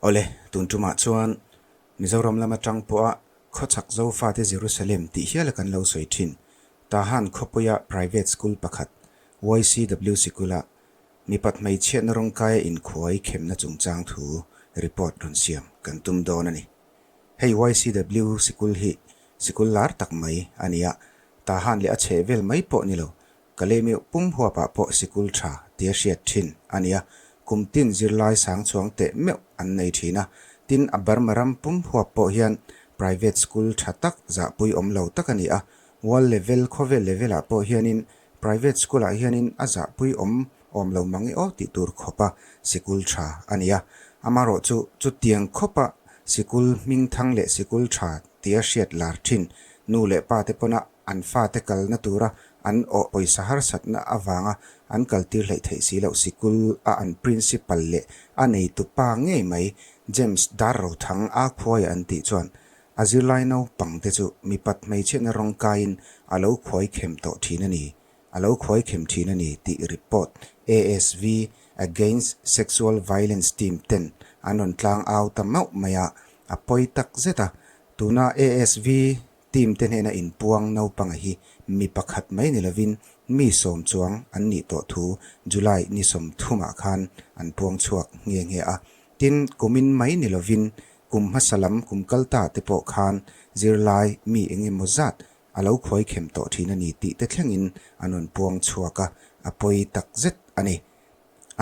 Awle, tun tumah chuan Mizoram lam atang pawha khawchhak Zofate Jerusalem tih hiala kan lo sawi thin. Tahan khawpuia private school pakhat YCW sikula mipat hmeichhiatna rawngkaia inkhuai khemna chungchang thu report rawn siam kan tum dawn a ni. Hei YCW sikul hi sikul lar tak mai a ni a, Tahan leh a chheh vel mai pawh ni lo, Kalemiuh pum huapah pawh sikul tha tia hriat thin a ni a, kum tin zirlai sang chhuang teh meuh an nei thin a, tin a Burma ram pum huap pawh hian private school tha tak zahpui awm lo tak a ni a, world level khawvel level ah pawh hianin private school ah hianin a zahpui awm awm lo mang i aw tih tur khawpa sikul tha a ni a, amarawh chu chutiang khawpa sikul hmingthang leh sikul tha tia hriat lar thin nu leh pa te pawna An fate kalna tura an awh pawisa harsatna avanga an kaltir hleih theih si loh sikul a an principal leh a neitu pa ngei mai James Darrothang a khuaia an tih chuan a zirlai naupangte chu mipat hmeichhiatna rawng kaiin a lo khuai khem tawh thin a ni a lo khuai khem thin a ni tih report ASV Against Sexual Violence team ten an rawn tlang au ta mauh mai a, a pawi tak zet a, tuna ASV Team te hnena inpuang naupanga hi mi pakhat mai ni lovin mi sawm chuang an nih tawh thu July ni 30 ah khan an puang chhuak nghe nghe a. Tin, kumin mai ni lovin kum hmasa lam kum kal ta te pawh khan zirlai mi eng emaw zat a lo khuai khem tawh thin a ni tih te thlengin an rawn puang chhuak a, a pawi tak zet a ni.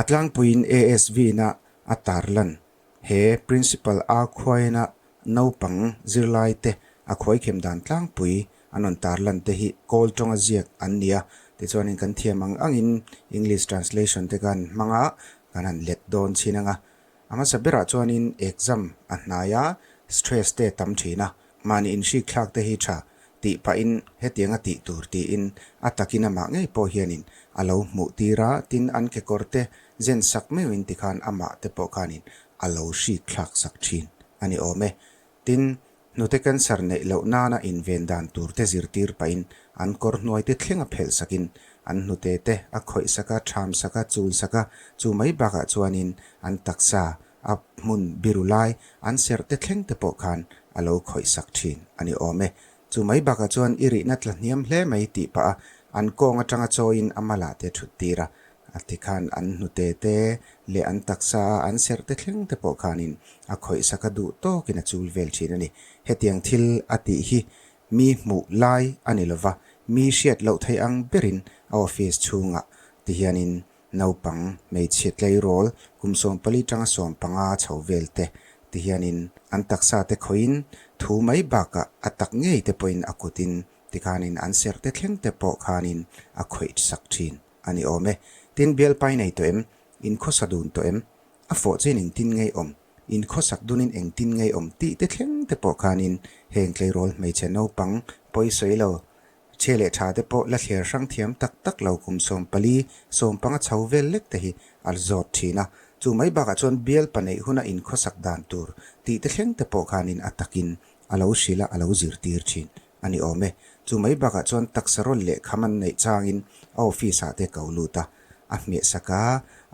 A tlangpuiin ASV na a tarlan He Principal a khuaina naupang zirlai te a khuaikhem dan tlangpui an rawn tarlan te hi kawl tawnga ziak an ni a, tichuanin kan thiam ang angin English translation te kan hmang a, kan han let dawn chin ang a. A hmasa berah chuanin exam a hnai a, stress te a tam thin a, mahni inhrik thlak te hi tha tih pahin hetianga tih tur tiin a takin amah ngei pawh hianin a lo hmuh tir a, tin an kekawr te zen sak meuhin tikhan amah te pawh khanin a lo hrik thlak sak thin a ni awm e. Tin, hnute cancer neih loh nana inven dan tur te zirtir pahin an kawr hnuai te thleng a phelh sakin an hnute te a khawih sak a, tham sak a, chul sak a, chu mai bakah chuanin an taksa a hmun biru lai an serh te thleng te pawh khan a lo khawih sak thin a ni awm e. Chu mai bakah chuan i rihna tla hniam hle mai tih pah a, an kawng atanga chawiin a malah te thut tir a, a ti khan an hnute te leh an taksa a an serh te thleng te pawh khanin a khawih sak a duh tawkin a chul vel thin a ni. Hetiang thil a tih hi mi hmuh lai a ni lova, mi hriat loh theih ang berin a office chhungah ti hianin Naupang, hmeichhe tleirawl, kum 14 tanga 15 chho vel te ti hianin an taksa te khawihin thu mai bakah a tak ngei te pawhin a kutin tikhanin an serh te thleng te pawh khanin a khawih sak thin a ni awm e. Tin, bialpai nei tawh em? In khawsa dun tawh em? A fawh chin engtin ngei awm? In khawsak dunin engtin ngei awm tih te thleng te pawh khanin heng tleirawl hmeichhe naupang pawi sawi lo Chhe leh tha te pawh la thler hrang thiam tak tak lo kum 14, 15 chho vel lek te hi a zawt thin a. Chu mai bakah chuan bial paneih huna inkhawsak dan tur tih te thleng te pawh khanin a takin a lo hrilh a, a lo zirtir thin a ni awm e. Chu mai bakah chuan taksa rawl leh kham an neih changin a office ah te ko lut a, a hmeh sak a,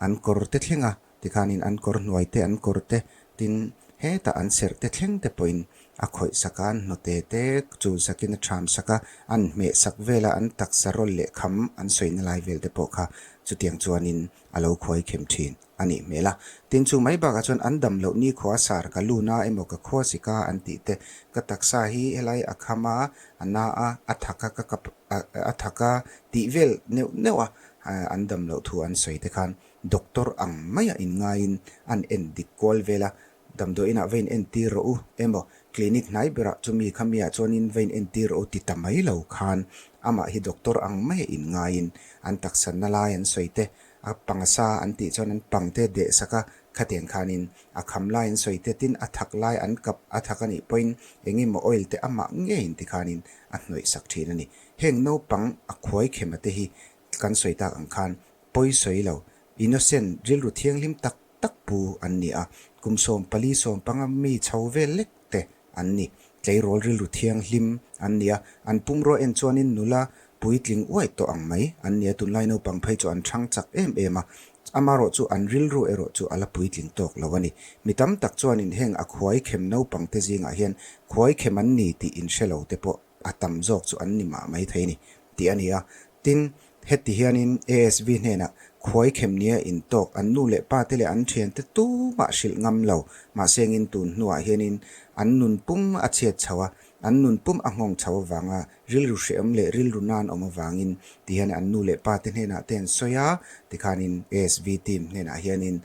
an kawr te thleng a, Tikhanin an kawr hnuai te, an kawr te, tin hetah an serh te thleng te pawhin a khawih sak a, an hnawte te chul sakin a ṭham sak a, an hmeh sak vel a, an taksa rawl leh kham an sawina lai vel te pawh kha chutiang chuanin a lo khuai khem ṭhin a nih hmel a. Tin chu mai bakah chuan an dam loh nikhua sar ka lun a emaw ka khua sik a an tih te, ka taksa hi helai a kham a, a na a, a thak a, ka kap a thak a tih vel neuh neuh a an dam loh thu an sawi te khan Doctor ang maia inngaiin an en dik kual vel a, damdawiinah va in entir rawh u emaw clinic hnai berah chumi kha miah chuanin va in entir rawh u ti ta mai lo khan amah hi doctor ang maia inngaiin an taksanna lai an sawi te, a pangasa an tih chuan an pang te deh sak a, khatiang khanin a kham lai an sawi te tin a thak lai an kap a thak a nih pawhin eng emaw oil te amah ngeiin tikhanin a hnawih sak thin a ni. Heng naupang a khuai khema te hi kan sawi tak ang khan pawi sawi lo, innocent, rilru thianghlim tak tak pu an ni a, kum 14, 15 mi chho vel lek te an ni. Tleirawl rilru thianghlim an ni a, an pumraw en chuanin nula puitling uai tawh ang mai an ni a, tunlai naupang phei chu an thang chak em em a. Amarawh chu an rilru erawh chu a la puitling tawk lo a ni. Mi tam tak chuanin heng a khuai khem naupangte zingah hian khuai khem an ni tih inhre lo te pawh a tam zawk chu an ni mah mai thei a ni tih a ni a. Tin, heti hianin ASV hnenah khuai khem nia intawk an nu leh pa te leh an thiante tumah hrilh ngam lo mahsengin tun hnuah hianin an nun pum a chhiat chho a, an nun pum a nghawng chho avanga rilru hrehawm leh rilru nan awm avangin ti hian an nu leh pa te hnenah te an sawi a, tikhanin ASV team hnenah hianin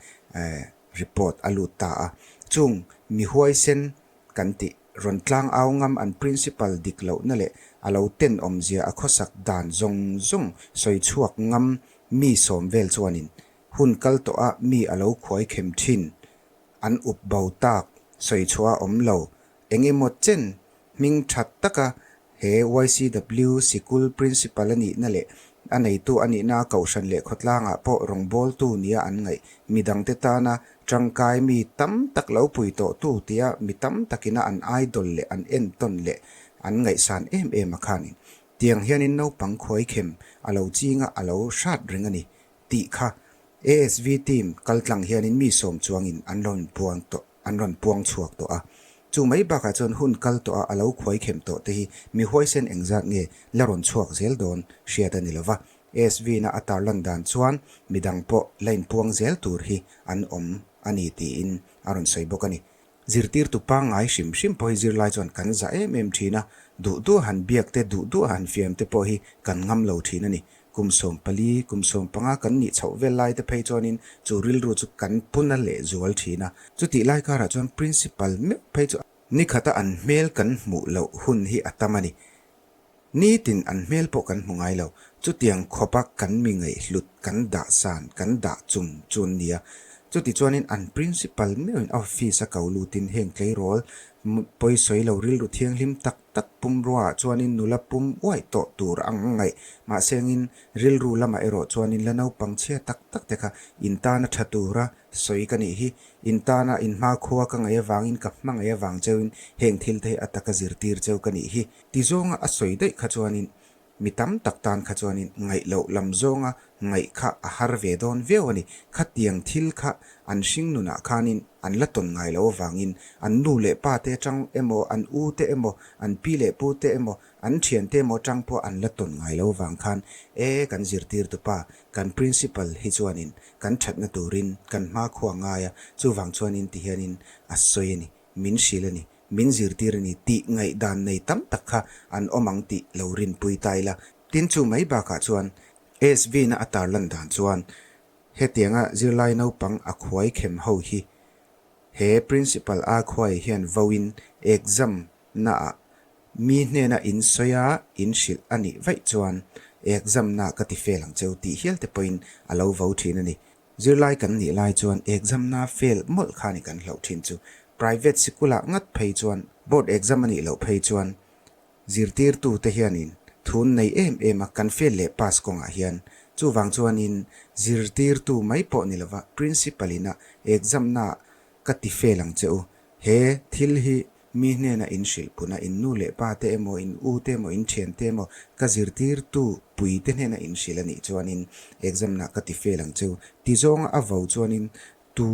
report a lut ta a. Chung mi huaisen kan tih rawn tlang au ngam an principal dik lohna leh a lo tenawmzia a khawsak dan zawng zawng sawi chhuak ngam mi sawm vel chuanin hun kal tawha mi a lo khuai khem thin an up bo tak sawi chhuah a awm lo eng emaw chen hming that taka He YCW sikul principal a nihna leh a neitu a nihna a kohhran leh khawtlangah pawh rawngbawltu nia an ngaih midangte tana tangkai mi tam tak lo pui tawhtu tia mi tam takina an idol leh an entawn leh an ngaihsan em em a khanin tiang hianin naupang khuaikhem a lo chinga a lo hrat reng a ni tih kha ASV team kaltlang hianin mi sawm chuangin an rawn puang tawh. An rawn puang chhuak tawh a. Chu mai bakah chuan hun kal tawh a a lo khuai khem tawh te hi mi huaisen engzat nge la rawn chhuak zel dawn hriat a ni lova. SV-na a tarlan dan chuan midang pawh la inpuang zel tur hi an awm a ni tiin a rawn sawi bawk a ni. Zirtirtu pangngai hrim hrim pawh hi zirlai chuan kan zah em em thin a, duh duh a han biak te, duh duh a han fiam te pawh hi kan ngam lo thin a ni. Kum 14, kum 15 kan nih chhoh vel lai te phei chuanin chu rilru chu kan puna leh zual thin a. Chutih lai karah chuan Principal meuh phei chu ni khata an hmel kan hmuh loh hun hi a tam a ni. Nitin an hmel pawh kan hmu ngai lo. Chutiang khawpa kan mi ngaihhlut, kan dah san, kan dah chung chu an ni a. Chuti chuanin an Principal meuhin office a ko lutin heng tleirawl pawisawi lo rilru thianghlim tak tak pumruaah chuanin nula pum uaih tawh tur ang ngaih. Mahsengin rilru lamah erawh chuanin la naupang chhia tak tak te kha in tana tha tura sawi ka nih hi. In tana in hmakhua ka ngaih avangin ka hmangaih avang cheuin heng thil te hi a taka zirtir cheu ka nih hi. Ti zawnga a sawi daih kha chuanin Mi tam tak tan kha chuanin ngaih loh lam zawnga ngaih kha a har ve dawn viau a ni. Khatiang thil kha an hring nunah khanin an la tawn ngai lo avangin an nu leh pa te atang emaw, an u te emaw, an pi leh pu te emaw, an thian te emaw atang pawh an la tawn ngai lo avang khan e kan zirtirtu pa, kan principal hi chuanin kan thatna turin kan hmakhua ngai a, chuvang chuanin tihianin a sawi a ni. Min hrilh a ni, min zirtir a ni tih ngaihdan nei tam tak kha an awm ang tih lo rinpui ta ila. Tin chu mai bakah chuan SV-na a tarlan dan chuan hetianga zirlai naupang a khuai khem ho hi he Principal a khuai hian voin exam naah mi hnena in sawi a in hrilh a nih vaih chuan exam na ka ti fail ang cheu tih hial te pawhin a lo vo thin a ni. Zirlai kan nih lai chuan exam na fail mawlh kha ni kan hlauh thin chu. Private sikulah ngat phei chuan board exam a nih loh phei chuan zirtirtu te hianin thun nei em em a kan fail leh pass kawngah hian. Chuvang chuanin zirtirtu mai pawh ni lova principal ina exam na ka ti fail ang che u. He thil hi Mi hnena in hrilh puna in nu leh pa te emaw, in u te emaw, in thian te emaw, ka zirtirtu pui te hnena in hrilh a nih chuanin exam nah ka ti fail ang cheu. Ti zawnga a vo chuanin tu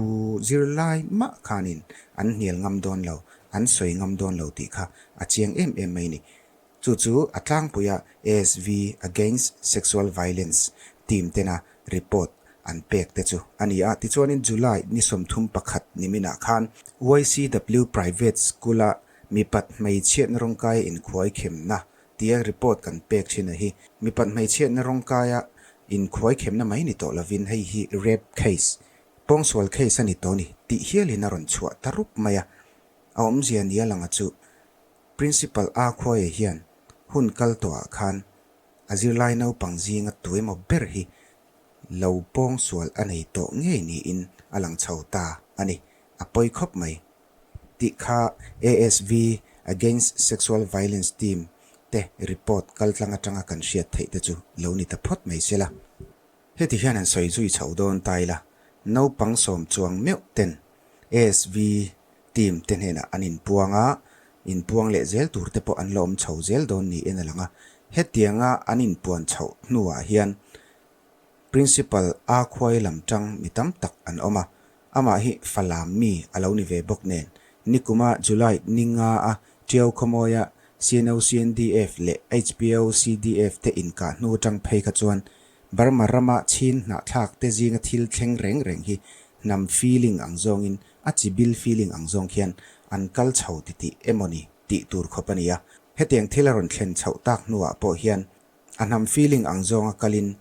zirlai mah khanin an hnial ngam dawn lo, an sawi ngam dawn lo tih kha a chiang em em mai ni. Chu chu a tlangpuia ASV, Against Sexual Violence, team tena report an pek te chu a ni a. Tichuanin July ni 31 niminah khan YCW Private School-a mipat hmeichhiatna rawngkaia inkhuaikhemna tia report kan pek thin a hi mipat hmeichhiatna rawngkaia inkhuaikhemna mai ni tawh lovin hei hi rape case, pawngsual case a ni tawh ni tih hialin a rawn chhuah ta rup mai a. A awmzia nia langa chu Principal A Khuaia hian hun kal tawhah khan a zirlai naupang zinga tu emaw ber hi lo pawngsual a nei tawh ngei niin a lang chho ta a ni. A pawi khawp mai. Tih kha ASV, Against Sexual Violence Team, te report kaltlang atanga kan hriat theih te chu lo ni ta phawt mai se la. Heti hian han sawi zui chho dawn ta ila, naupang sawm chuang meuh ten ASV team te hnenah an inpuang a, inpuang leh zel tur te pawh an la awm chho zel dawn niin a lang a. Hetianga an inpuan chhoh hnuah hian Principal A khuai lam tang mi tam tak an awm a, amah hi Falam mi a lo ni ve bawk nen, nikuma July ni nga a Tiau khawmawia CNO-CNDF leh HPO-CDF te inkah hnu atang phei kha chuan Burma rama chhin hnahthlak te zinga thil thleng reng reng hi hnam feeling ang zawngin a chi bil feeling ang zawng khian an kal chho titih emawni tih tur khawp a ni a. Hetiang thil a rawn thlen chhoh tak hnuah pawh hian a hnam feeling ang zawnga kalin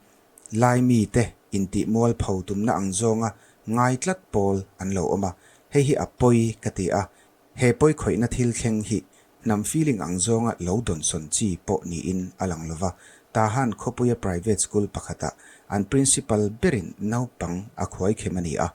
Lai mite intih mualpho tumna ang zawnga ngai tlat pawl an lo awm a, hei hi a pawi ka ti a, he pawi khawihna thil thleng hi hnam feeling ang zawnga lo dawnsawn chi pawh niin a lang lova, Tahan khawpuia private school pakhatah an principal berin naupang a khuaikhem a ni a,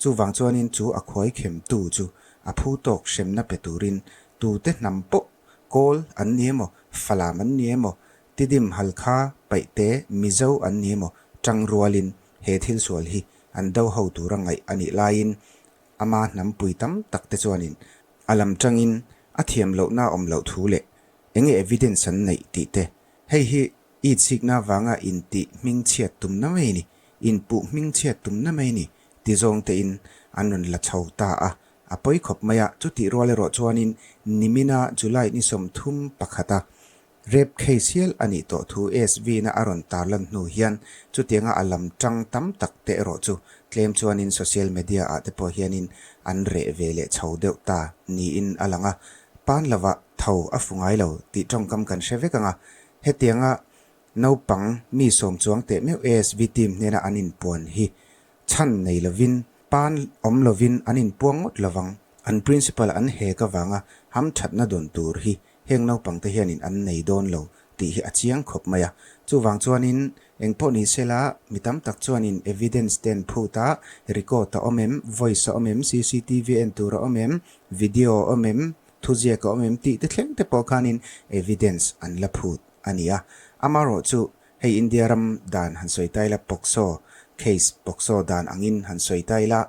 chuvang chuanin chu a khuaikhemtu chu a phu tawk hremna pe turin tute hnam pawh Kawl an ni emaw, Falam an ni emaw, Tidim Halkha, Paihte, Mizo an ni emaw tang rualin he thil sual hi an do ho tura ngaih a nih laiin ama hnampui tam tak te chuanin a lam tangin a thiam lohna awm loh thu leh enge evidence an neih tih te hei hi i chhikna vanga intih hmingchhiat tumna mai ni, inpuh hmingchhiat tumna mai ni ti zawng tein an rawn la chho ta a, a pawi khawp mai a, chutih rual erawh chuanin nimina July ni 31 a rape case hial a nih tawh thu SV-na a rawn tarlan hnu hian chutianga a lam tang tam tak te erawh chu tlem chuanin social media ah te pawh hianin an reh ve leh chho deuh ta niin a lang a, pan lovah tho a fu ngai lo tih tawngkam kan hre vek ang a, Hetianga naupang mi sawm chuang teh meuh ASV team hnena an inpuan hi chhan nei lovin, pan awm lovin an inpuang ngawt lovang. An principal an hek avanga hamthatna dawn tur hi heng naupangte hianin an nei dawn lo tih hi a chiang khawp mai a. Chuvang chuanin engpawh ni sela mi tam tak chuanin evidence te an phut a, record a awm em, voice a awm em, cctv en tur a awm em, video a awm em, Thuziak a awm em tih te thleng te pawh khanin evidence an la phut a ni a. Amaherawh chu hei India ram dan han sawi ta ila POCSO case, POCSO dan angin han sawi ta ila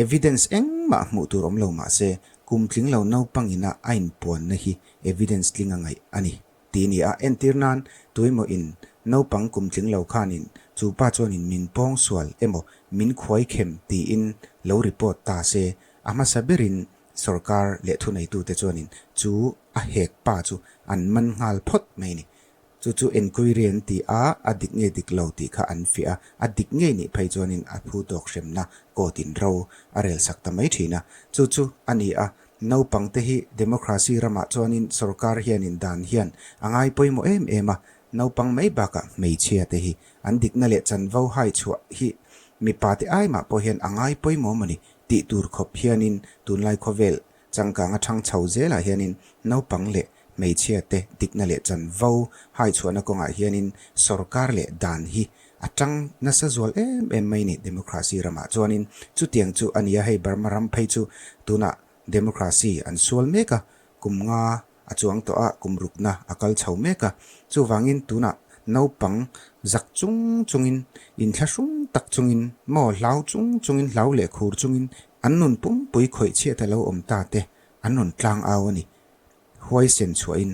evidence engmah hmuh tur awm lo mahse kum tling lo naupang ina a inpuanna hi evidence tling a ngaih a ni tih a ni a. Entir nan tuemaw in naupang kum tling lo khanin chu pa chuanin min pawng sual emaw min khuai khem tiin lo report ta se a hmasa berin Sorkar leh thuneitute chuanin chu a hek pa chu an man nghal phawt mai a ni. Chu chu enquiry an ti a, a dik nge dik lo tih kha an fiah a, a dik ngei nih phei chuanin a phu tawk hremna court in ro a rel sak ta mai thin a. Chu chu a ni a, naupangte hi democracy ramah chuanin sorkar hianin dan hian a ngai pawimawh em em a, naupang mai bakah hmeichhia te hi an dikna leh chanvo hai chhuah hi mipate ai mah pawh hian a ngai pawimawh maw ni Tih tur khawp hianin tunlai khawvel changkang a thang chho zelah hianin naupang leh hmeichhia te dikna leh chanvo hai chhuahna kawngah hianin sorkar leh dan hi a tang nasa zual em em mai ni democracy ramah chuanin chutiang chu a nia hei Burma ram phei chu tunah democracy an sual mek a kum nga A chuang tawh a, kum rukna a kal chho mek a. Chuvangin tunah naupang zak chung chungin, inthlahrung tak chungin, maw hlau chung chungin, hlau leh khur chungin an nun pumpui khawih chhiat a lo awm ta te an rawn tlang au a ni. Huaisen chhuahin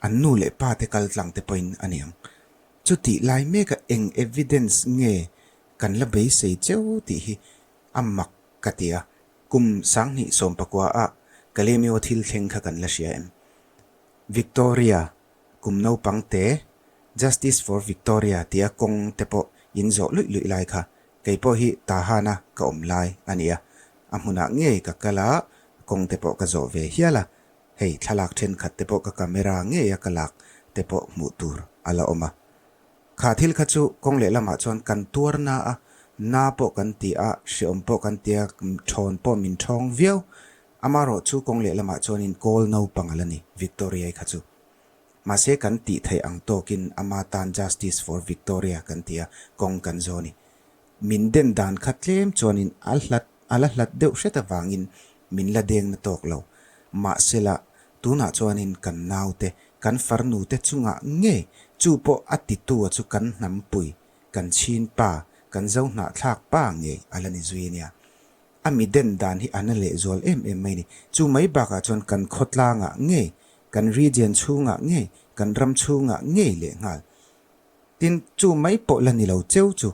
an nu leh pa te kal tlang te pawhin a ni ang. Chutih lai meka eng evidence nge kan la beisei cheu tih hi a mak ka ti a. Kum 2019 ah Kalemyo thil thleng kha kan la hria em? Victoria, kum naupang te, Justice for Victoria tia kawng te pawh in zawh luih luih lai kha kei pawh hi Tahana ka awm lai a ni a. A hmunah ngei ka kal a, kawng te pawh ka zawh ve hial a. Hei thlalak thenkhat te pawh ka camera ngeia ka lak te pawh hmuh tur a la awm a. Kha thil kha chu kawng leh lamah chuan kan tuar na a, na pawh kan ti a, hreawm pawh kan ti a, thawn pawh min thawng viau. Amaherawh chu kawng leh lamah chuanin kawl naupang a la ni, Victoria-i kha chu. Mahse kan tih theih ang tawkin ama tan Justice for Victoria kan ti a, kawng kan zawn i. Min den dan kha tlem chuanin a hlat a la hlat deuh hret avangin min la deng na tawk lo. Mahsela, tunah chuanin kan naute, kan farnute chungah nge chu pawh a titua chu kan hnampui, kan chhin pa, kan zo hnahthlak pa ngei a la ni zui a nia. A mi den dan hi a na lehzual em em mai a ni. Chu mai bakah chuan kan khawtlangah nge, kan region chhungah nge, kan ram chhungah ngei lehnghal. Tin, chu mai pawh la ni lo cheu chu.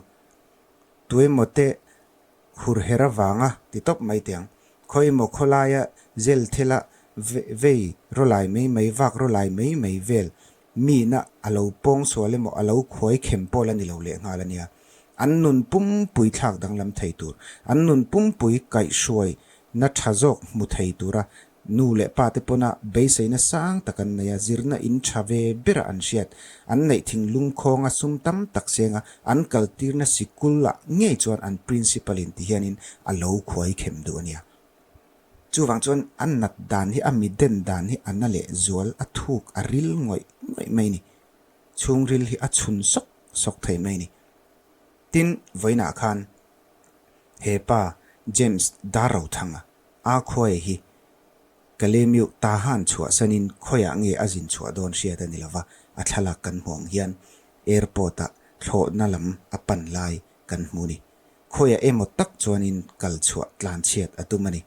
Tuemaw te hur her avanga ti tawp mai teh ang. Khawimaw khawlaia zel thila vei rawlai mai mai, vak rawlai mai mai vel mina a lo pawng sual emaw a lo khuai khem pawl a ni lo leh nghal a nia. An nun pumpui thlak danglam thei tur, an nun pumpui kaihhruai na tha zawk hmu thei tura Nu leh pa te pawna beiseina sang tak an nei a, zirna in tha ve bera an hriat. An neih thinglung khawnga sum tam tak senga an kaltirna sikul-ah ngei chuan an principal in ti hianin a lo khuai khem duh a nia. Chuvang chuan a nat dan hi, a mi den dan hi a na leh zual, a thuk, a ril ngawih ngawih mai a ni. Chhungril hi a chhun sawk sawk thei mai a ni. Tin, vawiinah khan he pa James Darrothanga A khuai hi Kalemiuh Tahan chhuahsanin khawiah nge a zin chhuah dawn hriat a ni lova, a thlalak kan hmuh ang hian airport-ah thlawhna lam a pan lai kan hmu ni. Khawiah emaw tak chuanin kal chhuah tlan chhiat a tum a ni.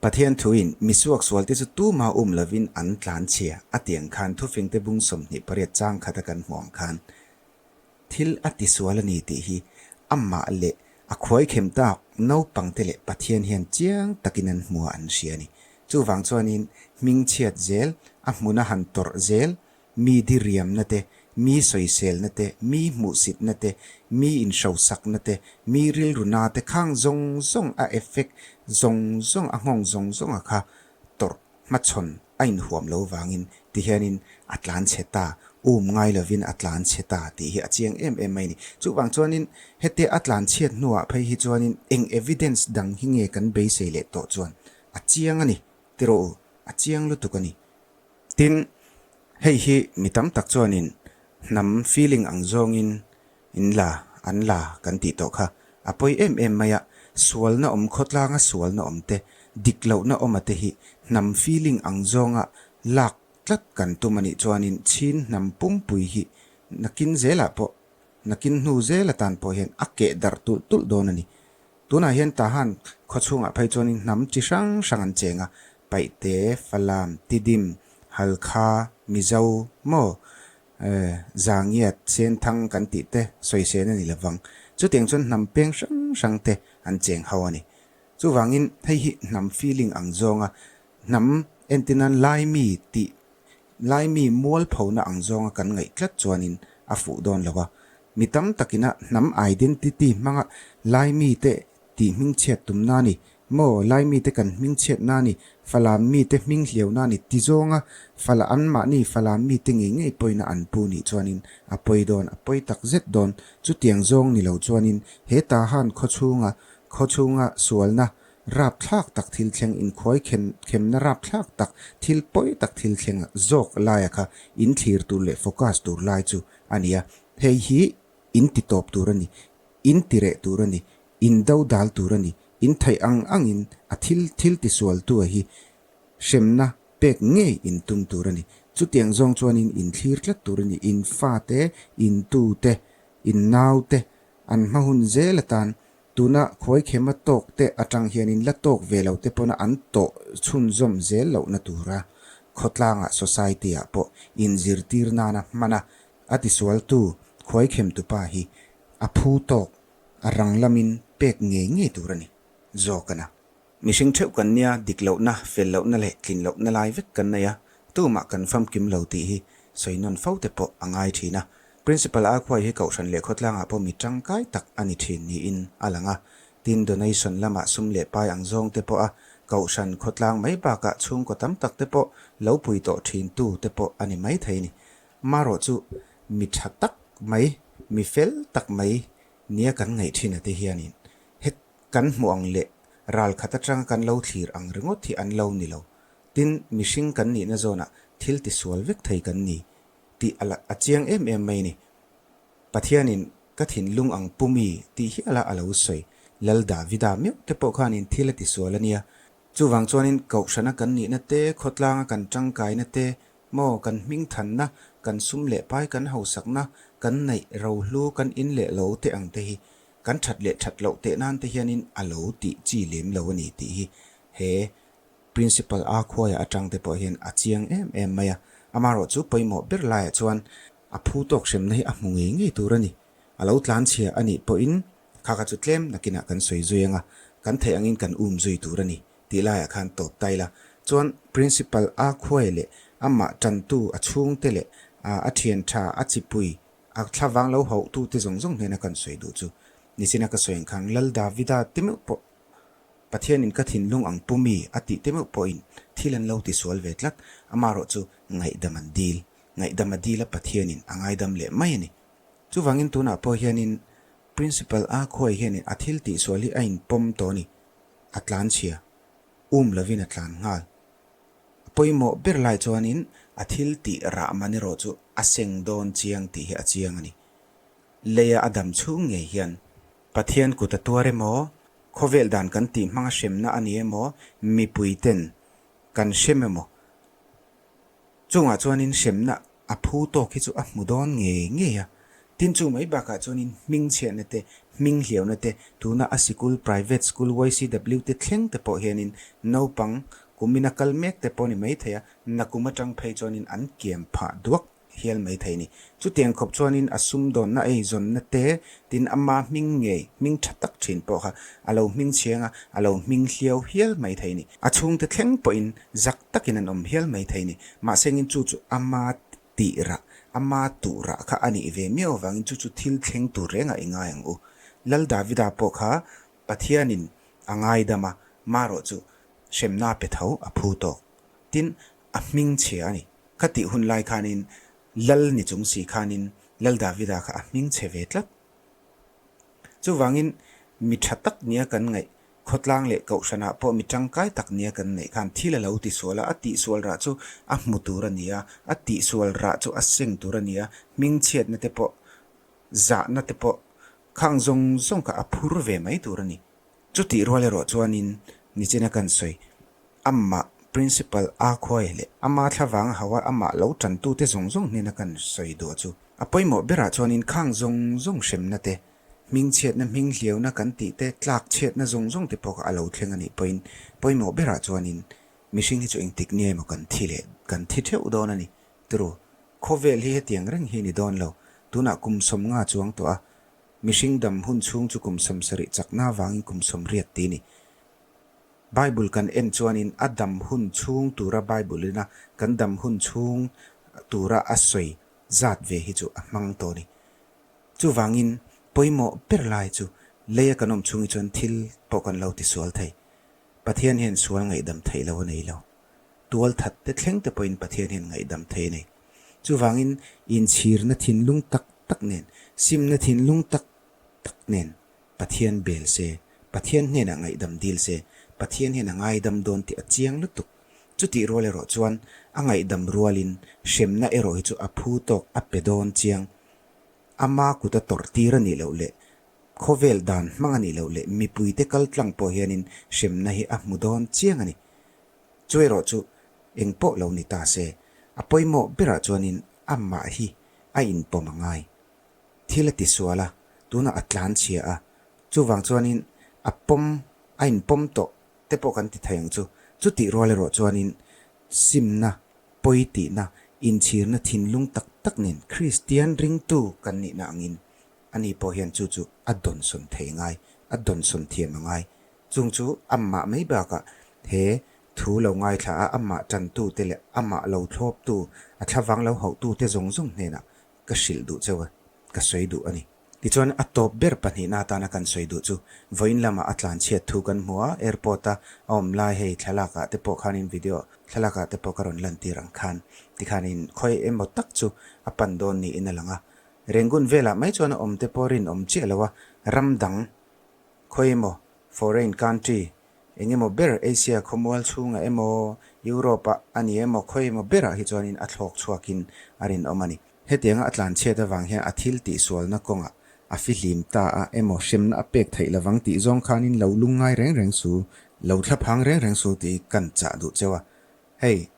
Pathian thuin mi suaksualte chu tuma um lovin an tlan chhia a ti ang khan thufingte bung 28 chang khata kan hmuh ang khan Thil a tisual a ni tih hi amah leh a khuaikhem tak naupangte leh Pathian hian chiang takin an hmu a an hria a ni. Chuvang chuanin hmingchhiat zel, a hmuna han tawrh zel, mi diriamna te, mi sawiselna te, mi hmuhsitna te, mi inhrosakna te, mi rilruna te khang zawng zawng a effect zawng zawng a nghawng zawng zawng a kha tawrh hmachhawn a inhuam lo vangin ti hianin a tlan chhe ta, um ngai lovin a tlan chhe ta tih hi a chiang em em mai a ni. Chuvang chuanin hetia a tlan chhiat hnuah phei hi chuanin eng evidence dang hi nge kan beisei leh tawh chuan a chiang a ni ti rawh u, a chiang lutuk a ni. Tin, hei hi mi tam tak chuanin hnam feeling ang zawngin In la, an la kan tih tawh kha a pawi em em mai a, sualna awm khawtlanga sualna awm te, dik lohna awm a te hi hnam feeling ang zawnga lak tlat kan tum a nih chuanin Chin hnam pumpui hi nakin zelah pawh, nakin hnu zel atan pawh hian a keh darh tulh tulh dawn a ni. Tunah hian Tahan khawchhungah phei chuanin hnam chi hrang hrang an cheng a, Paihte, Falam, Tidim, Halkha, Mizo, maw? Zangiat, Senthang kan tih te sawisên a ni lo vang. Chutiang chuan hnam peng hrang hrang te an cheng ho a ni. Chuvangin hei hi hnam feeling ang zawnga hnam entinan Laimi tih Laimi mualphona ang zawnga kan ngaih tlat chuanin a fuh dawn lo a. Mi tam takina hnam identity hmanga Laimi te Tih hmingchhiat tumna a ni. Maw, Laimite kan hmingchhiatna a ni, Falam mite hming hliauna a ni ti zawnga Fala anmahni Falam mite ngei ngei pawina an pu nih chuanin a pawi dawn, a pawi tak zet dawn. Chutiang zawng ni lo chuanin he Tahan khawchhunga khawchhunga sualna rapthlak tak thil thleng inkhuai khem khemna rapthlak tak thil pawi tak thil thleng zawk laia kha in thlir tur leh focus tur lai chu a ni a. Hei hi in ti tawp tur a ni. In ti reh tur a ni, in do dal tur a ni, in theih ang angin a thil thil tisualtua hi hremna pek ngei in tum tur a ni. Chutiang zawng chuanin in thlir tlat tur a ni, in fate, in tute, in naute an hma hun zel atan tuna khuaikhema tawk te atang hianin la tawk ve lo te pawna an tawh chhunzawm zel lohna tura khawtlangah society-ah pawh inzirtir nana hmana a tisualtu khuaikhemtupa hi A phu tawk, a rang lamin pek ngei ngei tur a ni. Zawk a na. Mihring theuh kan nia, dik lohna, fel lohna leh tlin lohna lai vek kan nei a, tumah kan famkim lo tih hi sawi nawn fo te pawh a ngai thin a. Principal Akhuai hi Kohhran leh khawtlangah pawh mi tangkai tak a ni thin niin a lang a. Tin, donation lamah sum leh pai ang zawng te pawh a Kohhran khawtlang mai bakah chhungkaw tam tak te pawh lo pui tawh thin tu te pawh a ni mai thei a ni. Marawh chu mi tha tak mai, mi fel tak mai nia kan ngaih thin ate hianin het kan hmuh ang leh ral khat atanga kan lo thlir ang ringawt hi an lo ni lo. Tin, mihring kan nihna zawnah thil tisual vek thei kan ni tih a la a chiang em em mai a ni. Pathianin ka thinlung ang pu mi tih hiala a lo sawi. Lal Davida meuh te pawh khanin thil a tisual a nia. Chuvang chuanin Kohhrana kan nihna te, khawtlanga kan tangkaina te, Maw, kan hmingthanna, kan sum leh pai kan hausakna, kan neih rohlu, kan in leh lo te ang te hi kan that leh that loh teh nan te hianin a lo tih chi lem lo a ni tih hi he Principal A khuaia atang te pawh hian a chiang em em mai a. Amaherawh chu pawimawh ber laiah chuan a phu tawk hremna hi a hmu ngei ngei tur a ni. A lo tlanchhia a nih pawhin. Kha kha chu tlem nakinah kan sawi zui anga, kan theih angin kan um zui tur a ni tih laiah khan tawp ta ila. Chuan Principal a khuai leh amah tantu a chhungte leh a thian tha a chipui a thlavang lo hauhtu te zawng zawng hnena kan sawi duh chu nichina ka sawi ang khan Lal Davida te meuh pawh Pathianin ka thinlung ang pu mi a tih te meuh pawhin thil an lo tisual ve tlat. Amaherawh chu ngaihdam an dil. Ngaihdam a dil a Pathianin a ngaidam leh mai a ni. Chuvangin tunah pawh hianin Principal a khuai hianin a thil tihsual hi a inpawm tawh a ni. A tlan chhia. Um lovin a tlan nghal. A pawimawh ber lai chuanin a thil tih rah man erawh chu a seng dawn chiang tih hi a chiang a ni. Leia a dam chhung ngei hian Pathian kut a tuar emaw, khawvel dan kan tih hmanga hremna a ni emaw, mipui ten kan hrem emaw, chungah chuanin hremna a phu tawk hi chu a hmu dawn ngei ngei a. Tin chu mai bakah chuanin hming chhiahna te, hming hliauna te, tuna a sikul, private school, YCW te thleng te pawh hianin naupang kumina kal mek te pawh ni maithei a, nakum atang phei chuanin an kiam phah duak hial mai thei ni. Chutiang khawp chuanin a sumdawnna eizawnna te, tin ama hming ngei, hming tha tak thin pawh kha a lo hming chhiang a, a lo hming hliau hial mai thei ni. A chhungte thleng pawhin zak takin an awm hial mai thei ni. Mahsengin chu chu ama tih rah, ama tuh rah kha a nih ve miau avangin chu chu thil thleng tur rengah i ngai ang u. Lal Davida pawh kha Pathianin a ngaidam a, marawh chu hremna pe tho a phu tawk. Tin, a hming chhia a ni. Kha tih hun lai khanin Lal ni chung si khanin Lal Davida kha a hming chhe ve tlat. Chuvangin mi tha tak nia kan ngaih, khawtlang leh kohhranah pawh mi tangkai tak nia kan neih khan thil a lo tisual a, a tihsual rah chu a hmu tur a ni a, a tihsual rah chu a seng tur a ni a, hming chhiatna te pawh, zahna te pawh khang zawng zawng kha a phur ve mai tur a ni. Chutih rual erawh chuanin nichina kan sawi, amah Principal a khuai leh ama thlavang a hau a, amah lo tantute zawng zawng hnena kan sawi duh chu. A pawimawh berah chuanin khang zawng zawng hremna te, hmingchhiatna hminghliauna kan tih te, tlakchhiatna zawng zawng te pawh kha a lo thleng a nih pawhin pawimawh berah chuanin mihring hi chu engtik nge maw kan thi leh kan thi theuh dawn a ni. Turu, khawvel hi hetiang reng hi a ni dawn lo. Tunah kum 50 chuang tawh a, Mihring dam hun chhung chu kum 70 chakna avangin kum 80 ti ni. Bible kan en chuanin a dam hun chhung tura Bible ina kan dam hun chhung tura a sawi zat ve hi chu a hmang tawh ni. Chuvangin pawimawh ber lai chu leia kan awm chhung hi chuan thil pawh kan lo tisual thei. Pathian hian sual ngaihdam theih lo a nei lo. Tual that te thleng te pawhin Pathian hian ngaihdam thei a nei. Chuvangin inchhirna thinlung tak tak nen, simna thinlung tak tak nen Pathian bel se, Pathian hnenah ngaihdam dil se, Pathian hian a ngaidam dawn tih a chiang lutuk. Chutih rual erawh chuan a ngaihdam rualin hremna erawh hi chu a phu tawk a pe dawn chiang. Ama kut a tawrh tir a nih loh leh khawvel dan hmang a nih loh leh mipuite kal tlang pawh hianin hremna hi a hmu dawn chiang a ni. Chu erawh chu eng pawh lo ni ta se, a pawimawh berah chuanin amah hi a inpawm a ngai. Thil a tisual a, tunah a tlan chhia a, chuvang chuanin a pawm, a inpawm tawh te pawh kan ti thei ang chu. Chutih rual erawh chuanin simna, pawi tihna, inchhirna thinlung tak tak nen Kristian ringtu kan nihna angin ani pawh hian chu chu a dawnsawn thei ngai, a dawnsawn thiam a ngai. Chung chu amah mai bakah he thu lo ngaithla a, amah tantute leh amah lo thlawptu, a thlavang lo hauhtute zawng zawng hnenah ka hrilh duh cheu a, ka sawi duh a ni. Tichuan, a tawp ber pahnihna atana kan sawi duh chu vawiin lamah a tlanchhiat thu kan hmu a, airport a a awm lai hei thlalakah te pawh khanin video thlalakah te pawh ka rawn lantir ang khan tikhanin khawi emaw tak chu a pan dawn niin a lang a. Rangoon velah mai chuan a awm te pawh rinawm chiah lo a, ram dang Khawi emaw, foreign country, eng emaw ber Asia khawmual chhungah emaw, Europe ah a ni emaw, khawi emaw berah hi chuanin a thlawk chhuakin a rinawm a ni. Hetianga a tlanchhiat avang hian a thil tihsualna kawngah a fihlim ta a emaw hremna a pek theih lovang tih zawng khanin lo lungngai reng reng su, lo thlaphang reng reng su tih kan chah duh cheu a. Hei,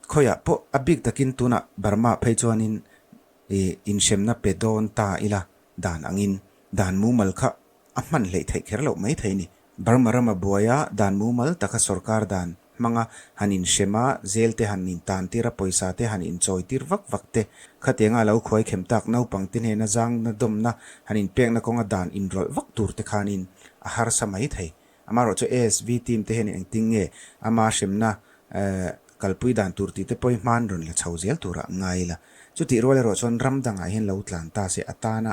khawiah pawh a bik takin tunah Burma phei chuanin ih inhremna pe dawn ta ila dan angin dan mumal kha a hman hleih theih kher loh mai thei ni. Burma rama buaia dan mumal taka sorkar dan hmanga han inhrem a, zel te han intantir a, pawisa te han inchawitir vak vak te, khatianga a lo khuaikhem tak naupang te hnena zangna dawmna han inpekna kawnga dan inrawlh vak tur te khanin a harsa mai thei. Amaherawh chu ASV team te hian engtin nge ama hremna kalpui dan tur tih te pawhin hman rawn la chho zel turah ngai ila. Chutih rual erawh chuan ram dangah hian lo tlan ta se atana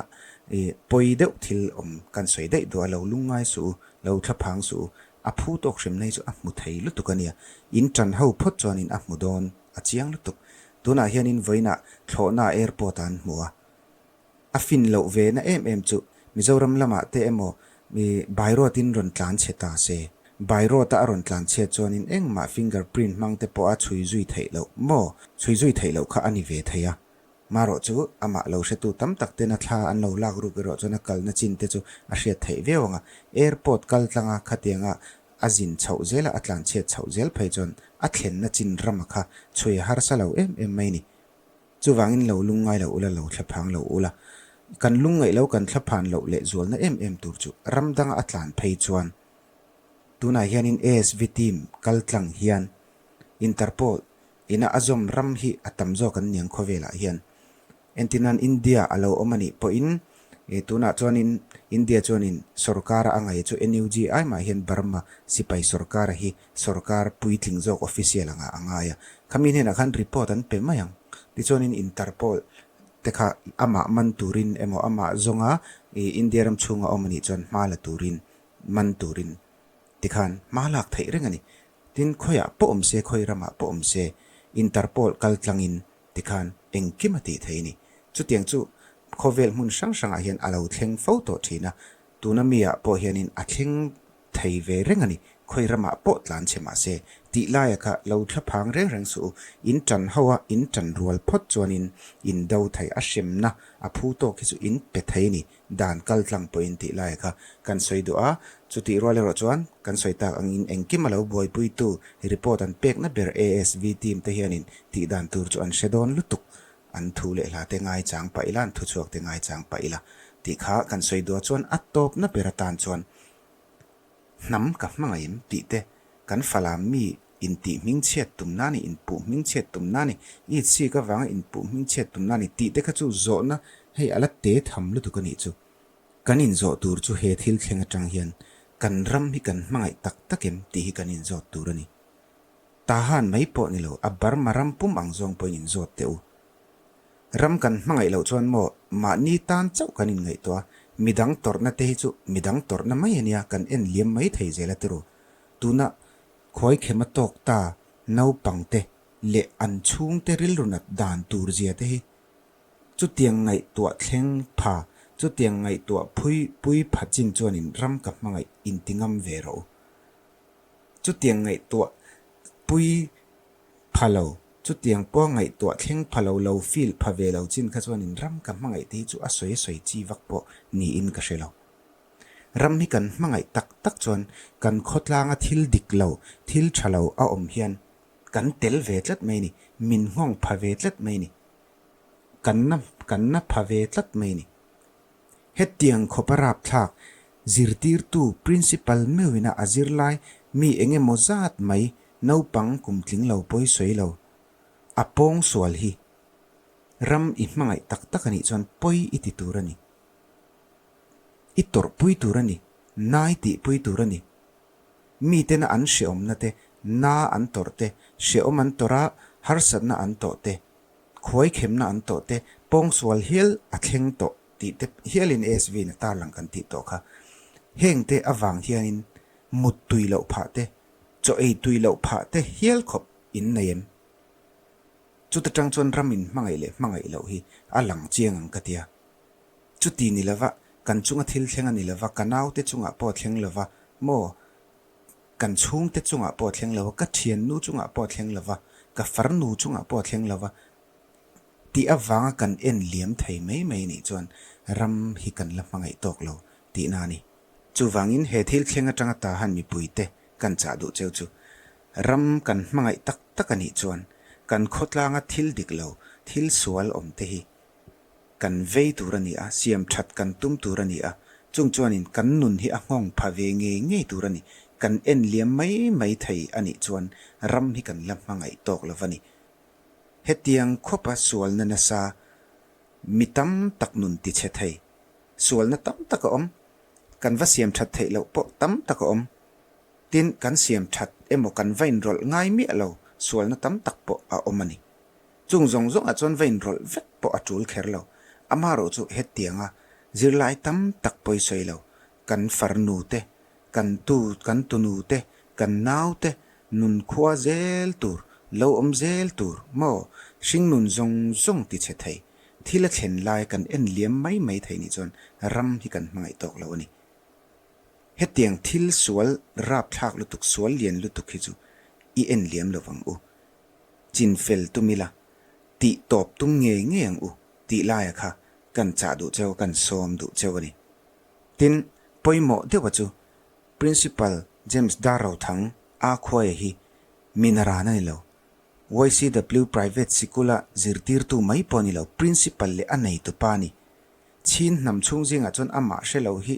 pawi deuh thil awm kan sawi daih duh a, lo lungngai suh u, lo thlaphang suh u, a phu tawk hremna hi chu a hmu thei lutuk a nia. In tan ho phawt chuanin a hmu dawn a chiang lutuk. Tunah hianin vawiinah thlawhna airport ah an hmu a. A fin loh ve na em em chu Mizoram lamah te emaw mi by road in rawn tlan chhe ta se. By road a a rawn tlan chhiat chuanin engmah finger print hmang te pawh a chhui zui theih loh maw? Chhui zui theih loh kha a ni ve thei a. Marawh chu amah lo hretu tam tak ten a thla an lo lak ruk erawh chuan a kalna chin te chu a hriat theih viau ang a. Airport kal tlanga khatianga a zin chhoh zela a tlan chhiat chhoh zel phei chuan a thlenna chin rama kha chhui a harsa lo em em mai ni. Chuvangin lo lungngai lo ula, lo thlaphang lo ula. Kan lungngaih lo, kan thlaphan loh leh zualna em em tur chu ram danga a tlan phei chuan tunah hianin ASV team kal tlang hian Interpol ina a zawm ram hi a tam zawk an niang khawvelah hian. Entirnan India a lo awm a nih pawhin tunah chuanin India chuanin sorkara a ngaih chu NUG ai mah hian Burma sipai sorkara hi Sorkar puitling zawk official anga a ngai a, khami hnenah khan report an pe mai ang. Tichuanin Interpol te kha amah man turin emaw amah zawnga India ram chhunga awm a nih chuan hma la turin, man turin tikhan hma lak theih reng a ni. Tin, khawiah pawh awm se, khawi ramah pawh awm se Interpol kal tlangin tikhan engkim a tih theih a ni. Chutiang chu khawvel hmun hrang hrangah hian a lo thleng fo tawh thin a, tuna mi-ah pawh hianin a thleng thei ve reng a ni. Khawi ramah pawh tlan che mah se, tih laia kha lo thla phang reng reng suh u. In tan ho a, in tan rual phawt chuanin in do thei a hremna a phu tawk hi chu in pe thei a ni. Dan kal tlang pawhin tih laia kha kan sawi duh a, chutih rual erawh chuan kan sawi tak angin engkim a lo buaipuitu report an pekna ber ASV team te hianin tih dan tur chu an hre dawn lutuk. An thu leh hla te ngaichang pah ila, an thuchhuak te ngaichang pah ila tih kha kan sawi duh a chuan a tawpna ber atan chuan Hnam ka hmangaih em tih te, kan falam mi intih hmingchhiat tumna ni, inpuh hmingchhiat tumna ni, itsik avanga inpuh hmingchhiat tumna ni tih te kha chu zawhna hei a la te tham lutuk a nih chu. Kan inzawh tur chu he thil thleng atang hian kan ram hi kan hmangaih tak tak em tih hi kan inzawt tur a ni. Tahan mai pawh ni lo, a Burma ram pum ang zawng pawhin inzawt teh u. Ram kan hmangaih loh chuan maw mahni tan chauh kan inngaihtuah a, midang tawrhna te hi chu midang tawrhna mai a nia, kan en liam mai thei zel a tiru. Tuna khuaikhem a tawk ta naupang te leh an chhungte rilru nat dan tur zia te hi chutiang ngaihtuah thleng pha, chutiang ngaihtuah phui pui pha chin chuanin ram ka hmangaih inti ngam ve rawh u. Chutiang ngaihtuah pui Pha lo, chutiang pawh ngaihtuah thleng pha lo lo feel pha ve lo chin kha chuanin ram ka hmangaih te hi chu a sawi sawi chi vak pawh niin ka hre lo. Ram hi kan hmangaih tak tak chuan kan khawtlanga thil dik lo, thil tha lo a awm hian kan tel ve tlat mai ni, min nghawng pha ve tlat mai ni, kan na kan na pha ve tlat mai ni. Hetiang khawpa rapthlak zirtirtu principal meuhina a zirlai mi eng emaw zat mai naupang kum tling lo pawi sawi lo a pawng sual hi ram i hmangaih tak tak a nih chuan pawi i ti tur a ni. I tawrhpui tur a ni, nai tihpui tur a ni. Mitena an hreawmna te, na an tawrh te, hreawm an tawrh a, harsatna an tawh te, Khuaikhemna an tawh te, pawngsual hial a thleng tawh tih te hialin ASV in a tarlang kan tih tawh kha. Heng te avang hianin mut tui loh phah te, chaw ei tui loh phah te hial khawp in nei em? Chuta tang chuan ram in hmangaih leh hmangaih loh hi a lang chiang ang ka tia. Chuti ni lova, kan chunga thil thleng a ni lova, ka naute chungah pawh a thleng lova, maw? Kan chhungte chungah pawh a thleng lo a, ka thiannu chungah pawh a thleng lo va, ka farnu chungah pawh a thleng lo va tih avanga kan en liam thei mai mai nih chuan ram hi kan la hmangaih tawk lo tihna a ni. Chuvangin he thil thleng atanga Tahan mipuite kan chah duh cheu chu ram kan hmangaih tak tak a nih chuan kan khawtlanga thil dik lo, thil sual awm te hi Kan vei tur a ni a, siam that kan tum tur a ni a, chung chuanin kan nun hi a nghawng pha ve ngei ngei tur a ni. kan en liam mai mai thei a nih chuan ram hi kan la hmangaih tawk lo va ni. Hetiang khawpa sualna nasa mi tam tak nun tichhe thei, sualna tam tak a awm, kan va siam that theih loh pawh tam tak a awm. Tin, kan siam that emaw kan va inrawlh ngai miah lo sualna tam tak pawh a awm a ni. Chung zawng zawngah chuan va inrawlh vek pawh a tul kher lo. Amaherawh chu hetianga zirlai tam tak pawi sawi lo, kan farnu te, kan tu, kan tunu te, kan nau te nun khua zel tur, lo awm zel tur maw, hringnun zawng zawng ti chhe thei, thil a thlen lai kan en liam mai mai thei nih chuan ram hi kan hmangaih tawk lo a ni. Hetiang thil sual rapthlak lutuk, sual lian lutuk hi chu i en liam lo vang u. Chin fel tum ila, tih tawp tum ngei ngei ang u tih laia kha kan chah duh cheu, kan sawm duh cheu a ni. Tin, pawimawh deuha chu Principal James Darrothang a khuaia hi mi naran a ni lo. YCW Private Sikula zirtirtu mai pawh a ni lo, Principal leh a neitupa a ni. Chhin hnam chhung zingah chuan amah hre lo hi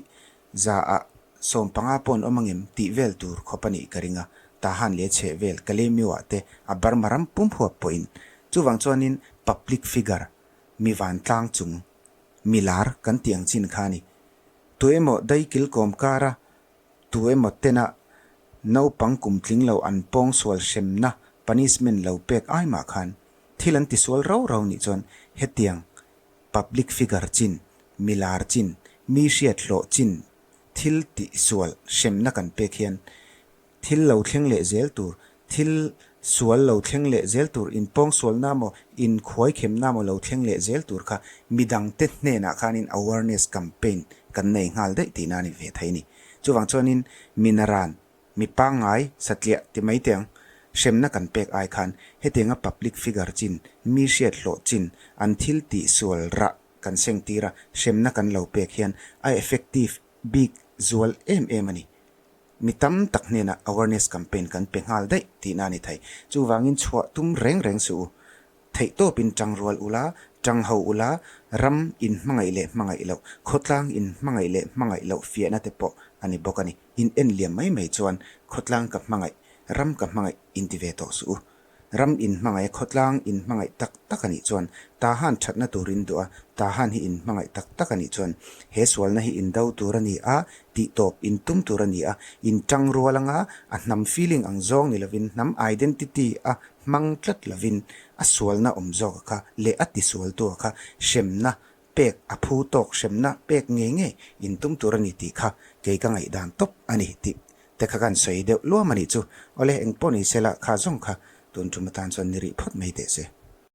za ah 15 pawh an awm angem tih vel tur khawp a nih ka ring a, Tahan leh chheh vel Kalemiu ah te a Burma ram pum huap pawhin. Chuvang chuanin public figure, mi vantlang chung, mi lar kan tih ang chin kha a ni. Tu emaw daikil kawm kara tu emaw tena naupang kum tling lo an pawng sual hremna punishment lo pek ai mah khan thil an tisual rau rau nih chuan hetiang Public figure chin, mi lar chin, mi hriat hlawh chin thil tih sual hremna kan pek hian thil lo thleng leh zel tur, thil sual lo thleng leh zel tur, inpawng sualna maw, inkhuai khemna maw lo thleng leh zel tur kha midangte hnenah khanin awareness campaign kan nei nghal daih tihna a ni ve thei a ni. Chuvang chuanin mi naran Mi pangngai satliah ti mai teh ang, hremna kan pek ai khan hetianga public figure chin, mi hriat hlawh chin, an thil tih sual rah kan seng tir a, hremna kan lo pek hian a effective bik zual em em a ni. Mi tam tak hnenah awareness campaign kan pe nghal daih tihna a ni thei. Chuvangin chhuah tum reng reng suh u. Theihtawpin tang rual ula, tang ho ula, ram in hmangaih leh hmangaih loh, khawtlang in hmangaih leh hmangaih loh fiahna te pawh a ni bawk a ni. In en liam mai mai chuan khawtlang ka hmangaih, ram ka hmangaih in ti ve tawh suh u. Ram in hmangaih a khawtlang in hmangaih tak tak a nih chuan Tahan thatna tur in duh a, Tahan hi in hmangaih tak tak a nih chuan he sualna hi in do tur a ni a, tih tawp in tum tur a ni a, in tang rual anga a hnam feeling ang zawng ni lovin hnam identity a hmang tlat lovin a sualna awm zawk a kha leh a tisualtu a kha hremna pek a phu tawk hremna pek ngei ngei in tum tur a ni tih kha kei ka ngaihdan tawp a ni tih te kha kan sawi deuh luam a nih chu. Awle engpawh ni sela kha zawng kha tun tum atan chuan ni rih phawt mai teh se.